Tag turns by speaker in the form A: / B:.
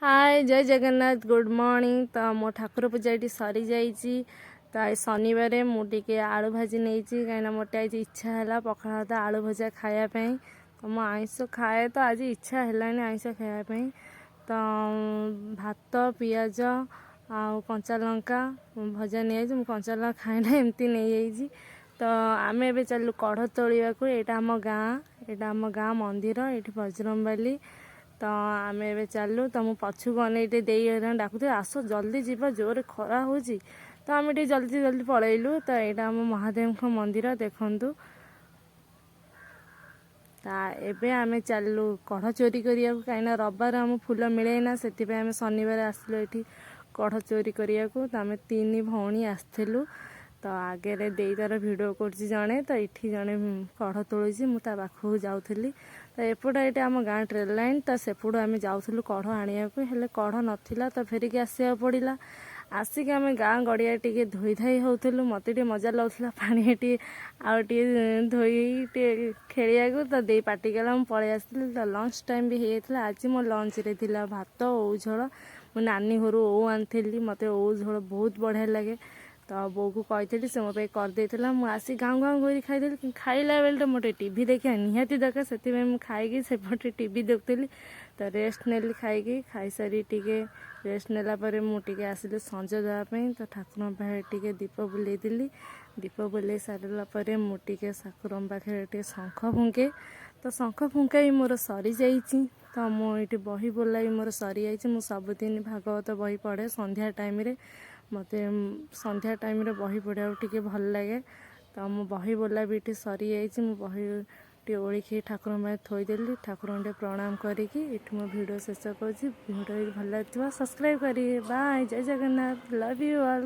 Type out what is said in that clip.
A: ହାଏ, ଜୟ Jagannath, good morning. ତ ମୋ ଠାକୁର ପୂଜା ଏଠି ସରିଯାଇଛି। ତ ଆଜି ଶନିବାର, ମୁଁ ଟିକେ ଆଳୁ ଭାଜି ନେଇଛି, କାହିଁକିନା ମୋତେ ଆଜି ଇଚ୍ଛା ହେଲା ପଖାଳ ଭାତ ଆଳୁ ଭଜା ଖାଇବା ପାଇଁ। ତ ମୁଁ ଆଇଁଷ ଖାଏ, ତ ଆଜି ଇଚ୍ଛା ହେଲାନି ଆଇଁଷ ଖାଇବା ପାଇଁ। ତ ଭାତ, ପିଆଜ ଆଉ କଞ୍ଚା ଲଙ୍କା ଭଜା ନେଇଯାଇଛି। ମୁଁ କଞ୍ଚା ଲଙ୍କା ଖାଏ ନା, ଏମିତି ନେଇଯାଇଛି। ତ ଆମେ ଏବେ ଚାଲିଲୁ କଢ଼ ତୋଳିବାକୁ। ଏଇଟା ଆମ ଗାଁ, ଏଇଟା ଆମ ଗାଁ ମନ୍ଦିର, ଏଇଠି ବଜରଙ୍ଗବାଲି। ତ ଆମେ ଏବେ ଚାଲିଲୁ। ତ ମୁଁ ପଛକୁ ଅନେଇ ଟିକେ ଦେଇ ଡାକୁଥିଲି, ଆସ ଜଲ୍ଦି ଯିବା, ଜୋରେ ଖରା ହେଉଛି। ତ ଆମେ ଟିକେ ଜଲ୍ଦି ଜଲ୍ଦି ପଳେଇଲୁ। ତ ଏଇଟା ଆମ ମହାଦେବଙ୍କ ମନ୍ଦିର, ଦେଖନ୍ତୁ। ତା ଏବେ ଆମେ ଚାଲିଲୁ କଢ଼ ଚୋରି କରିବାକୁ, କାହିଁକିନା ରବିବାର ଆମ ଫୁଲ ମିଳେ ନା, ସେଥିପାଇଁ ଆମେ ଶନିବାର ଆସିଲୁ ଏଠି କଢ଼ ଚୋରି କରିବାକୁ। ତ ଆମେ ତିନି ଭଉଣୀ ଆସିଥିଲୁ। ତ ଆଗରେ ଦେଇ ତାର ଭିଡ଼ିଓ କରୁଛି ଜଣେ, ତ ଏଠି ଜଣେ କଢ଼ ତୋଳୁଛି, ମୁଁ ତା ପାଖକୁ ଯାଉଥିଲି। ତ ଏପଟ ଏଇଟା ଆମ ଗାଁ ଟ୍ରେନ୍ ଲାଇନ୍। ତ ସେପଟୁ ଆମେ ଯାଉଥିଲୁ କଢ଼ ଆଣିବାକୁ, ହେଲେ କଢ଼ ନଥିଲା, ତ ଫେରିକି ଆସିବାକୁ ପଡ଼ିଲା। ଆସିକି ଆମେ ଗାଁ ଗଡ଼ିଆ ଟିକେ ଧୋଇ ଧାଇ ହେଉଥିଲୁ। ମୋତେ ଟିକେ ମଜା ଲାଗୁଥିଲା ପାଣି ଟିକେ ଆଉ ଟିକେ ଧୋଇ ଟିକେ ଖେଳିବାକୁ। ତ ଦେଇ ପାଟି କଲା, ମୁଁ ପଳେଇ ଆସିଥିଲି। ତ ଲଞ୍ଚ ଟାଇମ୍ ବି ହେଇଯାଇଥିଲା। ଆଜି ମୋ ଲଞ୍ଚରେ ଥିଲା ଭାତ, ଓଉ ଝୋଳ। ମୁଁ ନାନୀ ଘରୁ ଓଉ ଆଣିଥିଲି। ମୋତେ ଓଉ ଝୋଳ ବହୁତ ବଢ଼ିଆ ଲାଗେ। ତ ବୋଉକୁ କହିଥିଲି, ସେ ମୋ ପାଇଁ କରିଦେଇଥିଲା। ମୁଁ ଆସି ଗାଉଁ ଗାଉଁ କରି ଖାଇଦେଲି। ଖାଇଲା ବେଳେ ତ ମୋତେ ଟିଭି ଦେଖିବା ନିହାତି ଦରକାର, ସେଥିପାଇଁ ମୁଁ ଖାଇକି ସେପଟେ ଟିଭି ଦେଖୁଥିଲି। ତ ରେଷ୍ଟ ନେଲି ଖାଇକି। ଖାଇସାରି ଟିକେ ରେଷ୍ଟ ନେଲା ପରେ ମୁଁ ଟିକେ ଆସିଲି ସଞ୍ଜ ଦେବା ପାଇଁ। ତ ଠାକୁରଙ୍କ ପାଖରେ ଟିକେ ଦୀପ ବୁଲେଇଦେଲି। ଦୀପ ବୁଲେଇ ସାରିଲା ପରେ ମୁଁ ଟିକେ ଠାକୁରଙ୍କ ପାଖରେ ଟିକେ ଶଙ୍ଖ ଫୁଙ୍କେ। ତ ଶଙ୍ଖ ଫୁଙ୍କା ବି ମୋର ସରିଯାଇଛି। ତ ମୁଁ ଏଇଠି ବହି ବୋଲା ବି ମୋର ସରିଯାଇଛି। ମୁଁ ସବୁଦିନ ଭାଗବତ ବହି ପଢ଼େ ସନ୍ଧ୍ୟା ଟାଇମ୍ରେ। ମୋତେ ସନ୍ଧ୍ୟା ଟାଇମ୍ରେ ବହି ପଢ଼ିବାକୁ ଟିକେ ଭଲ ଲାଗେ। ତ ମୁଁ ବହି ବୋଲା ବି ଏଠି ସରିଯାଇଛି। ମୁଁ ବହି ଟିକେ ଓଳିକି ଠାକୁରଙ୍କ ପାଖରେ ଥୋଇଦେଲି। ଠାକୁରଙ୍କୁ ଟିକେ ପ୍ରଣାମ କରିକି ଏଠି ମୋ ଭିଡ଼ିଓ ଶେଷ କରୁଛି। ଭିଡ଼ିଓ ଭଲ ଲାଗିଥିବ, ସବସ୍କ୍ରାଇବ୍ କରିବେ। ବାଏ, ଜୟ ଜଗନ୍ନାଥ, ଲଭ୍ you all.